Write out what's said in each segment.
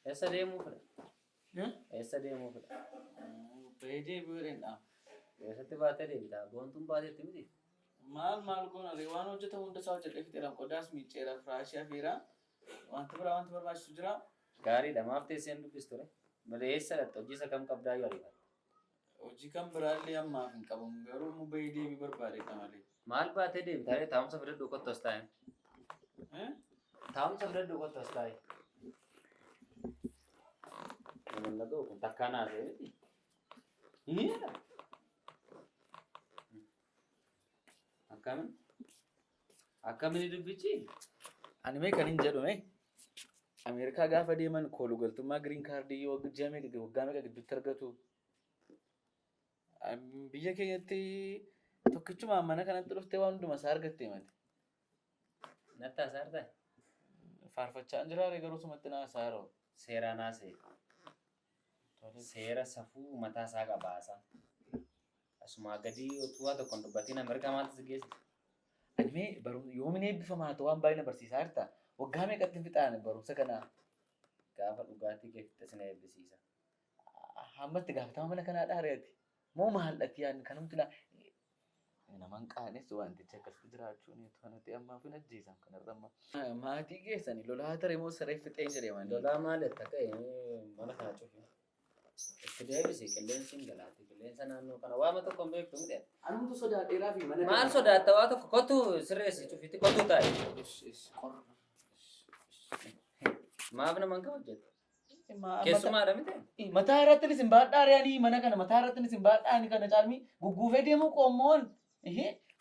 Eessa deemuu fedha? Eessa deemuu fedha? Bahee deebi'uu dha. Eessatti baatee deemta? Boontuun baateetti miti? Maal maal goona ree waan hojjetamu hunda isaa hojjedhee fixeera. Qodaas miicceera, firaashii afeera. Wanta biraa wanti barbaachisu jira. Gaariidha. Maaf teessee hin dubbistu ree? Malee eessa dhaqxa? Hojii isa kam qabdaa yoo ariifatta? Hojii kan biraallee ammaaf hin qabu. Garuu immoo bahee deebii barbaadedha malee. Maal baatee deemta ree? Taa'umsa fidadhu kottu as taa'e. Taa'umsa fidadhu kottu as taa'e. Nama dhaga'u kun takkaa naasee miti. Hiidha. Akkamiin? Akkamiin dubbichi? Ani mee kan hin jedhu mee Ameerikaa gaafa deeman koolugaltummaa green card yoo ji'a meeqa waggaa meeqa gidduutti argatu. Biyya keenyatti tokkichumaan mana kanatti dhuftee waan hunduma isaa argatte mati. Natti haasaa jirtaa? Faarfachaa hin jiraare garuu sumatti na haasaa yeroo. Seeraan haasa'e. Seera safuu mataa isaa qabaasa. Asumaa gadi utuu waa tokko hin dubbatiin Ameerikaa maaltu si geessise? Ani mee yoomin eebbifamaa ta'u waan baay'ee na barsiisaa jirta. Waggaa meeqatti fixaan barumsa kana? Gaafa dhugaatii kee fixxe sin eebbisiisa. Hammatti gaafatama mana kanaa dhaare ati. Moo maal dhati yaadni kanumti na naman qaanessu wantichi akkasitti jiraachuun kanatti ammaaf hin ajjeesan kanarra amma. Maatii keessanii lolaa tare moo saree fixeen jedhee mani. Lolaa maal jetta ka'e mana kana cufi. Itti deebisi qilleensi hin galaati qilleensa naannoo kana waama tokko hin beektu miti. Anumtu sodaadheeraa fi mana Maal sodaatta waa tokko kottu sirreessi cufitti kottu taa'i. Qorra. Maaf nama hin kabajjatu? Keessumaadha miti? Mataa irratti isin baadhaa re'anii mana kana mataa irratti isin baadhaa ani kana caalmi gugguufee deemuu qoommoon.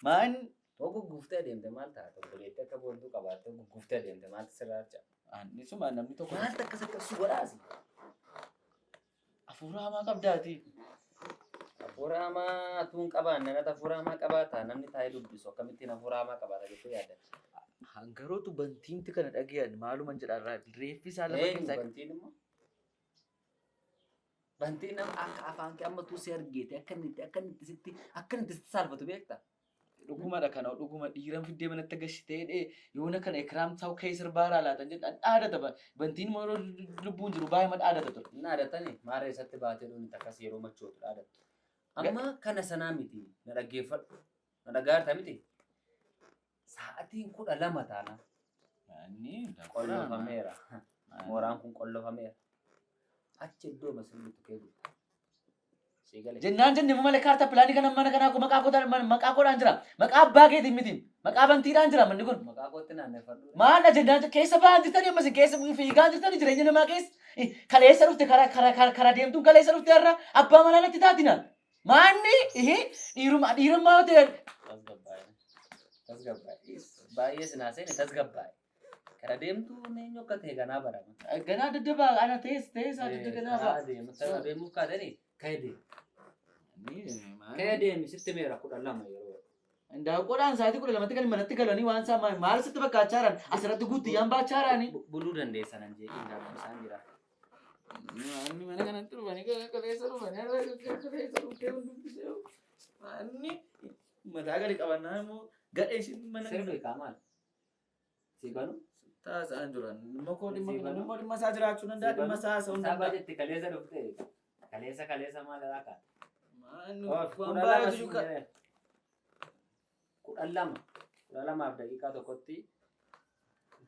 Maan Hoo gugguuftee adeemte maal taata? Obboleettii akka boontuu qabaattee gugguuftee adeemte maaltu sirraa harca'a? Annisuma namni tokko Maaltu akkas akkas si godhaasi? Hafuura hamaa qabdaati. Hafuura hamaa utuu hin qabaanne natti hafuura hamaa qabaata namni taa'ee dubbisu akkamittiin hafuura hamaa qabaata jettee yaadda? Hangarootu bantiimti kana dhagayan maaluman jedha irraa reeffi isaa lafa Eenyu keessaa. bantiin immoo? Bantiin amma akka afaan kee amma tuu si argeete akka inni itti akka inni itti sitti akka inni itti sitti saalfatu beekta? Dhugumadha kana dhuguma dhiiran fiddee manatti gashitee dhee yoona kana ikraam ta'u kee sirbaaraa laatan jedhan dhaadata bantiin immoo yeroo lubbuun jiru baay'ee dhaadata ture. Inni dhaadatani maarree isatti baatee dhuunni takkas yeroo machootu dhaadattu. Amma kana sanaa miti na dhaggeeffadhu. Na dhagaarta miti. Sa'aatiin 12 taana. Qollofameera. Mooraan kun qollofameera. Achi iddoo masirriitti kee bulta. Sii galee. Jennaan jenne malee kaartaa pilaanii kana mana kanaa koo maqaa kootaan maqaa koodhaan jira. Maqaa abbaa keetiin miti. Maqaa bantiidhaan jira manni kun. Maqaa kootti naanneffadhu. Maal ajandaan keessa ba'aa jirtanii ammas keessa fiigaa jirtanii jireenya namaa keessa. Kaleessa dhufte karaa karaa karaa karaa deemtuun kaleessa dhufte har'a abbaa manaa natti taatina. Maanni dhiirummaa dhiirummaa yoo ta'e. Tasgabbaa'e. Tasgabbaa'e. Baay'ee sinaa seene tasgabbaa'e. Kara deemtuun eenyu akka ta'e ganaa barama. Ganaa daddabaa ana ta'es ta'es adda ganaa fa'a. Karaa deemu karaa deemuuf kaatanii ka'ee deemi. Ka'ee deemi sitti meera 12 yeroo. Indaanqoodhaan sa'aatii 12tti kan manatti galanii waan isaa maal sitti fakkaachaa jiran asirratti guuttiyyaan baachaa jirani. Buluu dandeessa nan jeeqin gaafni isaan jira. Manni mana kanatti dhufanii kaleessa dhufanii kaleessa dhuftee dubbisee manni mataa gadi qabannaa immoo gadhee isheen mana. Sirbi kaa maal? Si banu? Taasisaan jiran. Dhimma koo dhimma dhimma dhimma isaa jiraachuu danda'a dhimma isaa haasa'uu Isaa danda'a. baay'eetti kaleessa dhufte. Kaleessa kaleessa maal irraa kaata? Maannu Of, waan 12 baay'eetu siin jiru. jedhe. 12. 12:01tti.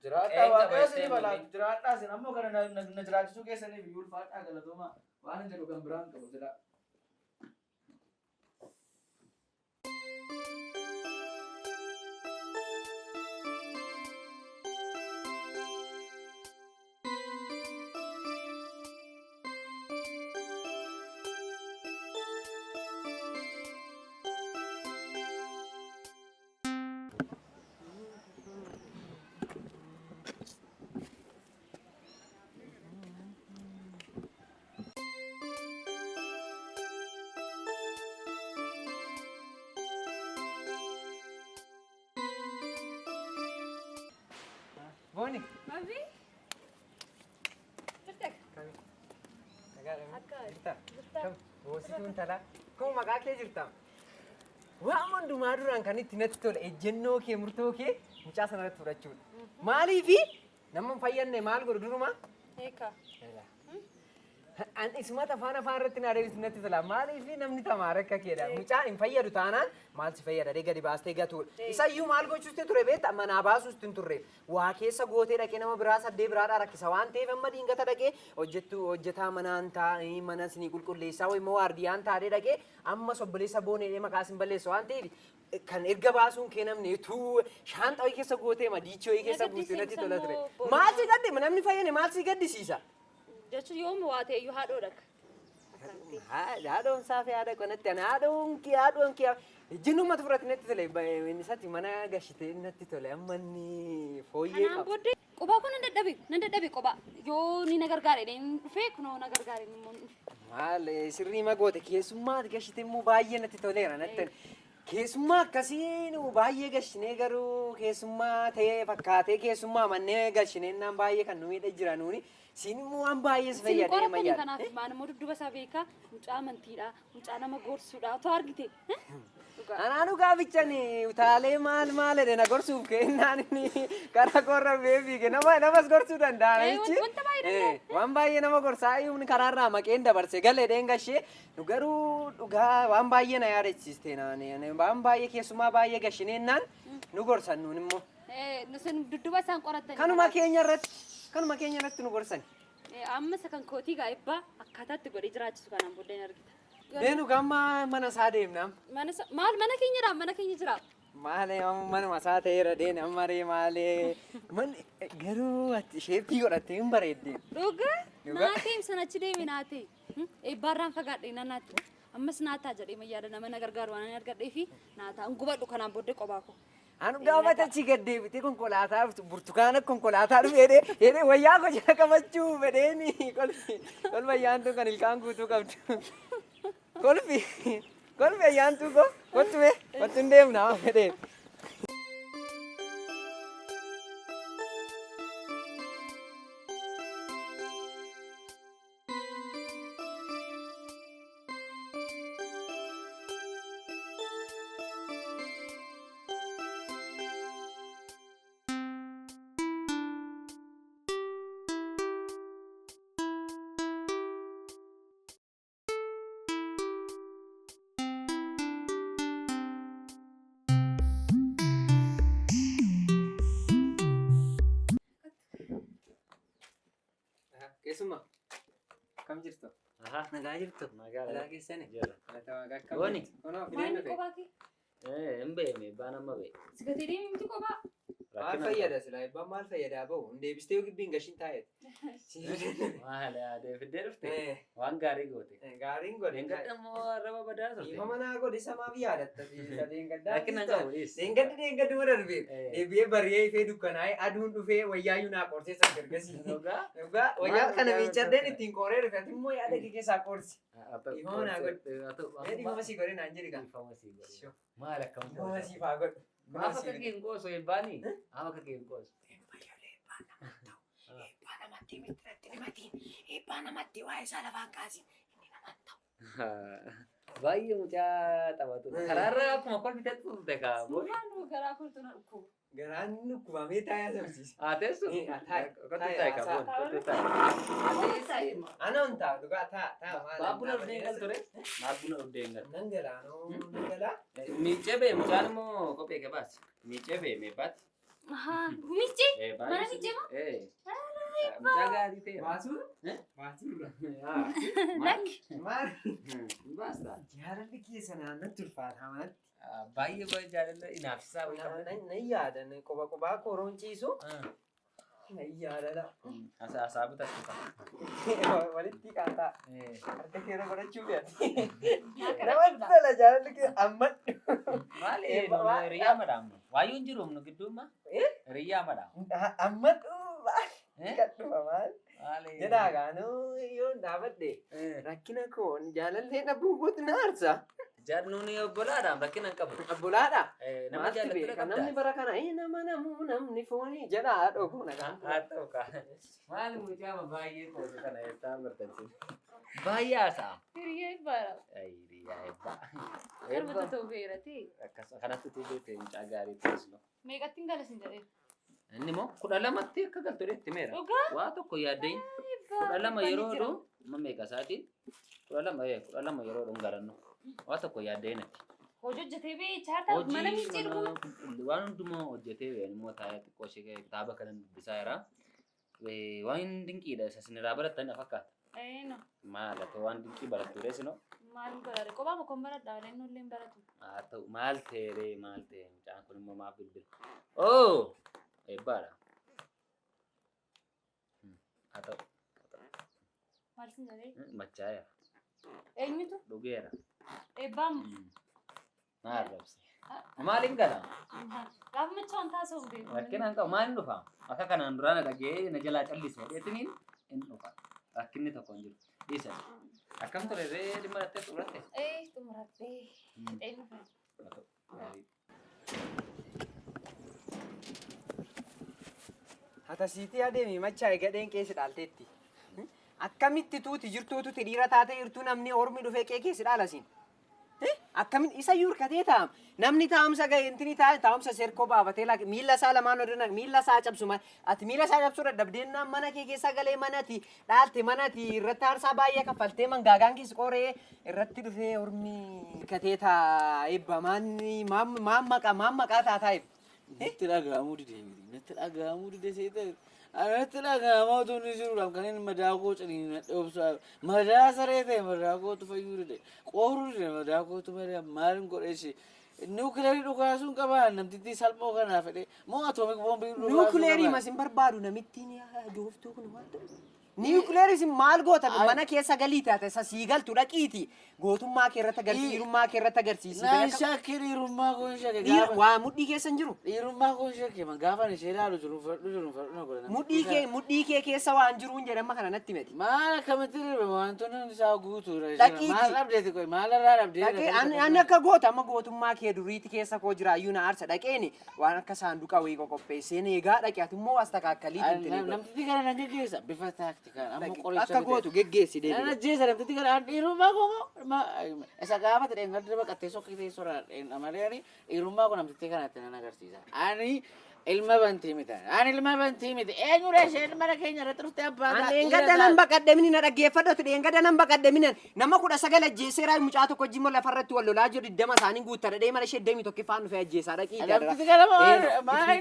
Jiraadhaa Qe'een waaqayyo qabattee isin balaa mul'in. jiraadhaa isin ammoo kana na jiraachisuu keessaniif iyyuu ulfaadhaa galatoomaa waan hin jedhu kan biraan qabu jira. Booni. Mavi? Jirta? Kami? Nagaadha. Akka Jirta? jirta? Kam? Boosituun talaa. Koo maqaa kee jirta? Waan hundumaa duraan kan itti natti tole ejjennoo kee murtoo kee mucaa sanarratti fudhachuudha. Maaliifi nama hin fayyadne maal godhu duruma Eekaa. An isumata afaan afaan irratti na adeemsisu natti tola. Maaliif namni tamaara akka keedha. Mucaan hin fayyadu taanaan maal si fayyada dee gadi baastee gatuudha. Isayyuu maal gochuusti ture beekta manaa baasuusti hin turre. Waa keessa gootee dhaqee nama biraa saddee biraadhaa rakkisa waan ta'eef amma diingata dhaqee hojjettu hojjetaa manaan taa'ee mana isinii qulqulleessaa wayii immoo waardiyaan taatee dhaqee amma obboleessa boonee maqaa isin balleessa waan ta'eef kan erga baasuun kee namni utuu shaanxaa wayii keessa gootee madiichii wayii keessa buute natti tola ture. Maal si gaddi namni fayyane maal si gaddisiisa? Jechuun yoom waa ta'e iyyuu haadhoo dhaqa. Haadhoon saafii haadha kanatti ani haadhoon kee haadhoon kee ejjennoo mata fudhate natti tole inni isatti mana gashite natti tole amma inni fooyyee Kanaan qaba. booddee qubaa kun nan dadhabe nan dadhabe qubaa yoo ni na gargaare inni dhufee kunoo na gargaare inni immoo ni dhufe. Maal sirrii magoote keessummaa ati gashite immoo baay'ee natti toleera natti tole. Keessummaa akkasii nu baay'ee gashinee garuu keessummaa ta'ee fakkaatee keessummaa mannee gashinee naan baay'ee kan nu miidha jira nuuni. Siin immoo waan baay'ee si Isin fayyadee qoratanii mayyaadha. kanaaf maan immoo dudduuba isaa beekaa mucaa amantiidha mucaa nama gorsuudha otoo argite. Dhugaa. Anaanu gaafichan utaalee maal maal jedhe na gorsuuf kennaan inni karaa korra beefiige nama namas gorsuu danda'a namichi. Wanta baay'ee danda'a. Waan baay'ee nama gorsaa inni karaarraa maqeen dabarse galee dheen gashee nu garuu dhugaa waan baay'ee na yaadachiiste naan waan baay'ee keessumaa baay'ee gashineennaan nu gorsan nuun immoo. Isin dudduuba isaan qoratanii. Kanuma keenya irratti nu gorsan. Amma isa kan kootii gaa'ebbaa akkaataatti godhee jiraachisu kanaan booddee hin argita. Deenu gamma mana isaa deemna. Mana maal mana keenya jira mana keenya jira. Maalee manuma isaa ta'eera deena ammaree maalee. Manni garuu ati shape godhattee hin bareedde. Dhugaa Dhugaa. naatee ibsan achi deeme naatee eebbaarraan fagaadhe na naatti ammas naataa jedhee mayyaada nama na gargaaru waan ani argadhee fi naataa hin gubadhu kanaan booddee qobaa koo. Anu gaafa achi gad deebitee konkolaataa dhuftu burtukaana konkolaataa dhufe jedhee jedhee wayyaa koo jala qabachuu fedheeni kolfi kolfa ayyaantuu kan ilkaan guutuu qabdu. Kolfi kolfi ayyaantuu koo kottu mee kottu hin deemna fedheen. Keessumaa akkam jirtu? Nagaa jirtu? Nagaa. Nagaa keessani? Jira. Galata Waaqaa akkam Gooni. jirtu? Kunoo fideen Maal dhufe. qobaa kee? Hin beekne eebbaan amma be'e. Si gatee deemi miti qobaa. Maal fayyada silaa eebbaan maal fayyadaa bahu? Hin deebistee yoo gibbiin gashin taa'eet. Maal yaadee fiddee dhufte? Waan gaarii goote. Gaariin godhe. Deengadda immoo arraba badaa turte. Dhiifama naa godhe samaaf yaadatta. Deengaddaa. Rakkina hin qabu dhiis. Deengaddi deengadduma darbee. Deebi'ee bari'ee ifee dukkanaa'ee aduun dhufee wayyaayyuu naa qorsee san gargasii. Dhugaa? Dhugaa wayyaa Maal kana dhugaa miiccadheen dhugaa. ittiin qooree dhufe ati immoo yaada kee keessaa qorsi. Dhiifama naa godhe. Mee dhiifama sii godhe naan jedhi gaa. Dhiifama sii godhe. Maal akkam Dhiifama siif haa godhu. Maaf akka kee hin qoosu eebbaanii? Maaf akka kee hin qoosu? Eebbaa namatti miti himatiin. Eebbaa namatti waa'ee isaa lafaan kaasin. Inni namatti ta'u. Baay'ee mucaa taphatu. Karaarra akkuma kolfitee turte kaa. Maal garaa koltu na dhukkuba. Garaan dhukkubamee taa'ee asamsiisa. Haa teessu? Taa'i. Kottu taa'i kaa boon. Kottu taa'i. Anoon ta'a dhugaa ta'a ta'a maal. Maaf buna dhugdee hin galtu ree? Maaf buna dhugdee hin galtu? Nan galaa noo nan galaa. Miicee bee mucaan immoo kophee gabaasi. Miicee bee meebaati. Ahaa miicee? Mana miicee moo? Mucaa gaarii ta'e. Baasuu? Eh? Baasuurra. Lakki. Maal? Baasta. Jaalalli keessa naannatti ulfaata manatti. Baay'ee baay'ee jaalala inaafsisaa wayii qabda. Nan yaadan qoba qobaa koroon ciisu. Nan yaadala. Hasaa bitatu. Walitti qaataa. Harka keerra godhachuu fe'ati. Namatti tola jaalalli kee ammadhu. Maali hiriyaa madaamu? Waayyuu hin jiru nu gidduuma? Hiriyaa madaamu. Ammadhu maal? Kadhuma maal? Maali? Jedhaa gaanuu yoo dhaabadhe rakkina koo jaalallee dhabuu kootu na aarsa. Nuuni obbolaadhaan rakkina hin qabu. Obbolaadha. Nama Maaltu jaallattu beeka namni bara kana nama namuu namni foonii jedha haadhoo koo nagaan. Haa ta'u kaa. Maali mucaa baay'ee qoosu kana eessaa bartansi? Baay'ee haasa'a. Hiriyaa eebbaadha. Hiriyaa eebbaa. Karma ta'uu beerati. Akkas kanatti tuubeete mucaa gaarii ta'es no. Meeqatti hin galasin jedhee? Inni immoo 12tti akka galtu itti meera. Dhugaa? Waa tokko yaaddeen. 12 yeroo dhu amma meeqa isaatiin? 12 12 yeroo dhuun garannu. Waa tokko yaaddee natti. Hojii hojjetee bee chaartaa mana Hojii miiccee mana dhuguma. qulqullu waan hundumaa hojjetee immoo taa'ee xiqqoo ishee kitaaba kana dubbisaa jira. Waan dinqiidha isa isinirraa barattan na fakkaata. Eeno. Maal ati waan dinqii barattu rees no? Maal godhaare? Kophaa mokon baradha malee inni illee hin baratu. Haa ta'u maal ta'e maal ta'e mucaan kun immoo maaf bilbila? Oo eebbaadha. Haa ta'u Maal sin jedhee? machaa'eera Eenyutu? dhugeera. Eebbaan. Maal rabse? Maaliin gala? Gaafa machaa'uun taasisuun beeku. Rakkina hin qabu maaliin dhufa? Akka kanaan duraa na dhaga'ee na jalaa callise jedheetiniin hin dhufa. Rakkinni tokko hin jiru. Dhiisa. Akkam ture ree dhimma dhattee xumuratte? Ee xumuradhee. Eenyu fa'a? Haa ta'u. Gaarii. Hatasiitii adeemi machaa'e gadheen keessa dhaalteetti. Akkamitti tuuti jirtuutu dhiira taatee jirtuu namni ormi dhufee qe'ee keessa dhaalasiin. Akkamitti isa iyyuu hirkatee taa'am. Namni taa'umsa ga'e intini taa'e taa'umsa seerkoo baafatee laaqe miilla isaa lamaan odoo miilla isaa cabsu ati miilla isaa cabsuu dadhabdeennaan mana kee keessa galee manati dhaalte manati irratti aarsaa baay'ee kaffaltee mangaagaan keessa qoree irratti dhufee ormi hirkatee taa'a eebba maan maan maqaa taataa eebba. Natti dhaga'amuu dide miti. Natti dhaga'amuu dide seeta. Natti dhaga'amaa otoo inni jiruudhaaf kan inni madaa koo ciniinadhee obsaa. Madaa saree ta'e madaa kootu fayyuu dide. Qooruu dide madaa kootu malee maalin godhee ishee. Niwukileerii dhukaasuun qabaa namtittii salphoo kanaa fedhee. Moo atoomik boombii dhukaasuu Niwukileerii qabaa? mas hin barbaadu namittiin jooftuu kun waan ta'u. Niwukileerii sin maal goota mana keessa galii taate isa sii galtu dhaqiiti gootummaa kee irratti agarsiisi dhiirummaa kee irratti agarsiisi. Naan shakkii dhiirummaa koo hin shakke Dhiir gaafa. waa mudhii keessa hin jiru. Dhiirummaa koo hin shakke gaafa ishee ilaalu jiru fadhu jiru fadhu na godha. Mudhii kee keessa waan jiruun jedhama kana natti himeti. Maal akkamitti darbe wantoonni isaa guutuudha. Dhaqiiti. Maal dhabdeeti qoy maal irraa dhabdee? Dhaqee ani akka goota amma gootummaa kee duriiti keessa koo jiraayyuu na aarsa dhaqeeni waan akka saanduqa wayii qoqopheesseen eegaa dhaqe ati immoo as takaakkaliiti intini godhe. Namtitti kana nan geggeessa bifa taaktikaan amma qoricha Akka gootu geggeessi Nan deebi'e. ajjeesa namtitti kana an dhiirummaa koo moo isa gaafa ta'e dha baqattee sokkitee soraadha malee ani dhiirummaa koo namtitti kanatti nan agarsiisa. Ani ilma bantii miti. Ani ilma bantii miti. Eenyudha isheen mana keenya irratti dhuftee abbaa An ta'a? dheengadda nan baqadhe mini na dhaggeeffadhatu dheengadda nan baqadhe mini nama 19 ajjeeseera mucaa tokko wajjin lafarratti wal lolaa jiru 20 isaanii guuttadha dhee mana ishee 21ffaan dhufee ajjeesaa dhaqii Namtitti kana maal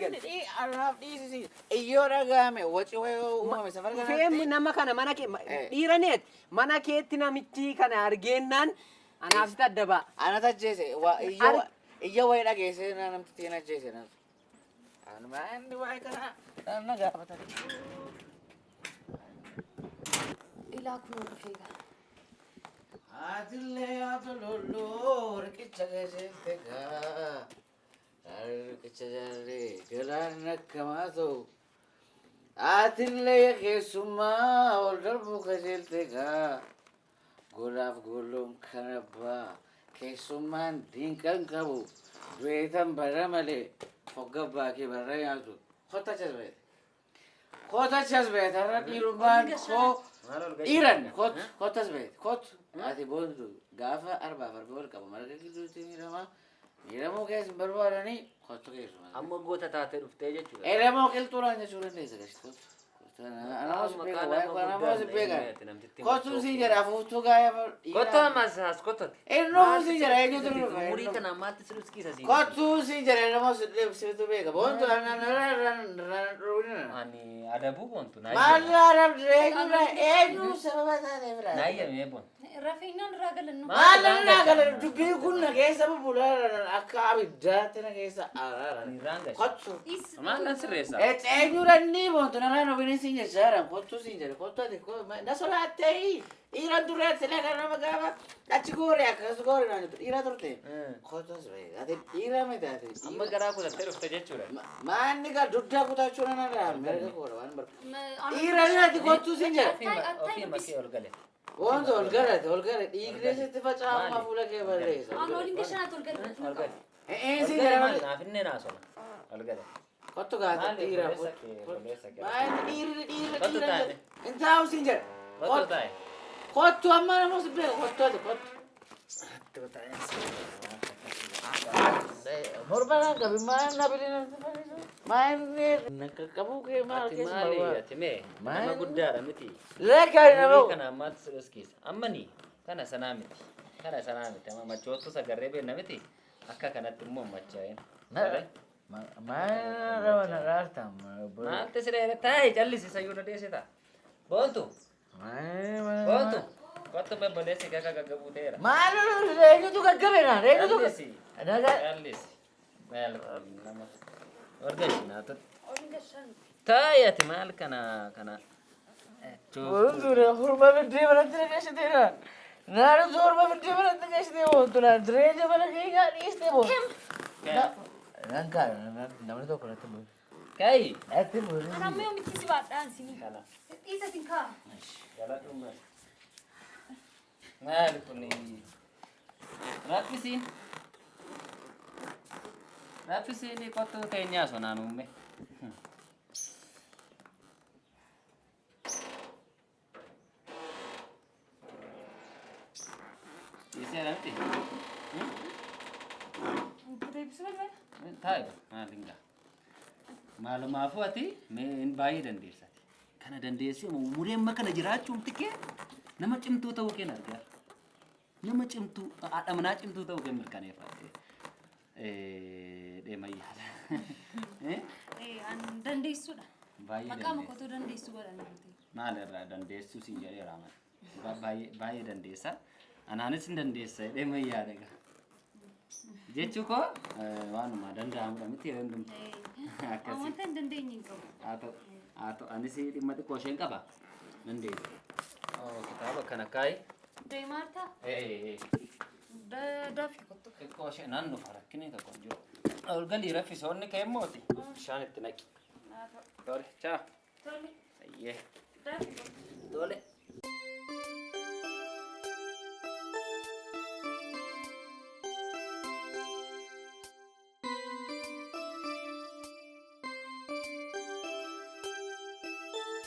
anaaf dhiisisi. Iyyoo dhagahame waci wayii uumame safara Dhufee kanatti. nama kana mana kee dhiiraneet mana keetti namichi kana argeennaan anaaf sitti adda ba'a. Anatu ajjeese iyya wayii dhageessee namtitti hin ajjeese natu. Anuma inni waa'ee kana na gaafatan. Ilaa kunoo dhufee gaa. Atillee haa tololoo riqicha keessatti gaa. Riqicha jaarree galaanni akkamaa ta'u. Atillee keessummaa ol darbuu kajeelte gaa. Golaaf golloon kan abbaa keessummaan dinqan qabu. Du'eetan barra malee fogga abbaa kee barra nyaatu. Kottu achas beete. Kottu achas beete har'a dhiirummaan koo dhiiran kottu kottu as beete kottu. Ati boontu gaafa arbaaf arba wal qabu marga gidduutti miidhamaa. Miidhamuu keessa hin barbaadanii kottu keessumaa. Amma goota taatee dhuftee jechuudha. Elemoo qilxuudhaan jechuu dandeessa gashti kottu. Anamos beeka waa'ee anamos beeka. Kottu siin jedha afuuftuu gaaya Kottu ammas as kottote. Eenyutu siin jedha eenyutu dhufa. Umurii kana maaltu si dhuskiisa siin? Kottu siin jedha eenyutu situ beeka. Boontu Ani adabuu boontu naa maal dhabde eenyudha eenyu sababa taatee bira. Naa eeyyamee boontu. Rafeenyaan irraa galannu. Maal irraa gala dubbiin kun na keessa bubbulaa akka abiddaatti na keessa araara. Ani irraan gashe. Kottu. Maal nan sirreessa? Eenyudha inni boontu narraan ofiin siin jechaaran kottu siin jedhe kottu ati na sodaattee dhiira dureetti laga nama gaafa achi goore akkas goore naan jettu dhiira turte. Kottu as bahe ati dhiira miti ati. Amma garaa kutattee dhufte jechuudha. Maanni gaa dugdaa kutachuu nan irraa mirga koodha waan barbaadu. Dhiira ati kottu siin jedhe. Ofii makee ol gale. Wanti ol galate ol gale dhiigni sitti faca'ama fuula kee balleessa. Aan waliin gashanaatu ol gale. Ol gale. Ee Ol siin gale jedhe maal malee. naaf inni naa sola. Ol gale. Kottu gaata Maali dhiira. obboleessa kee obboleessa kee. Maanni dhiirri dhiirri Kottu dhiira. taa'e. Hin taa'u siin jedhe. Kottu taa'e. Kottu amma nama si beeku kottu ati kottu. Morma kan qabi maal na bilina. Maal na qaqqabuu kee maal Ati keessa maali barbaada? ati mee? Maal? Nama guddaadha miti. Lakka nama. Umurii kana maaltu si dhoskiisa? Ammani kana sanaa miti. Kana sanaa miti. Amma machoottu sagarree beekna miti. Akka kanatti immoo machaa'in. Maal nama na raarta? Maaltu si dheere? Taa'i callisi sayyuu na dheessita. Boontu. Boontu. Kottu obboleessi kee akka gaggabuu ta'eera. Maal eenyutu gaggabe naan? Eenyutu Callisi. Nagaa. Callisi. Maal nama. Orgashi naa tun. Ol gashan. Taa'i ati maal kana kana. Boontu hurma fiddee manatti na geessiteera. Naannoo hurma fiddee manatti geessitee boontu naan jireenya mana keenyaa dhiistee boontu. Nan kaa namni tokko natti bu'e. Kaa'i. Natti bu'e. Ana amma yoomitti si baadhaan sinii. Dhiisa sin kaa. Galadhummaa. Maal kun raffisiin. Raffisiin kottuu teenyaa sonaan uume. Dhiiseera miti? Deebisuu barbaada. Taa'i maal hin gaa. Maalumaafuu ati mee baay'ee dandeessati. Kana dandeessuu umurii amma kana jiraachuun kee nama cimtuu ta'uu kee argaa. Nama cimtuu haadha manaa cimtuu ta'uu kee mirkaneeffadhe. Deemayyaadha. An dandeessuudha. Baay'ee Maqaa dandeessa. makotuu dandeessuu godhan miti. Maal irraa dandeessuu siin jedheera mana. Baay'ee baay'ee dandeessa. Anaanis hin dandeessa jedhee mayyaadha egaa. Jechuu koo waanuma danda'amudha miti yeroo hundumtu. Akkasii. Wanta hin dandeenye hin qabu. Haa ta'u anis dhimma xiqqoo isheen qaba. Nan deema. Kitaaba kana kaayi. Deemaartaa? Dafii kottu. Xiqqoo ishee nan dhufa rakkinni tokko hin jiru. Ol galii raffisoonni kee immooti. Bishaan itti naqi. Tole, chaa. Tole. Ayyee. Dafii kottu. Tole.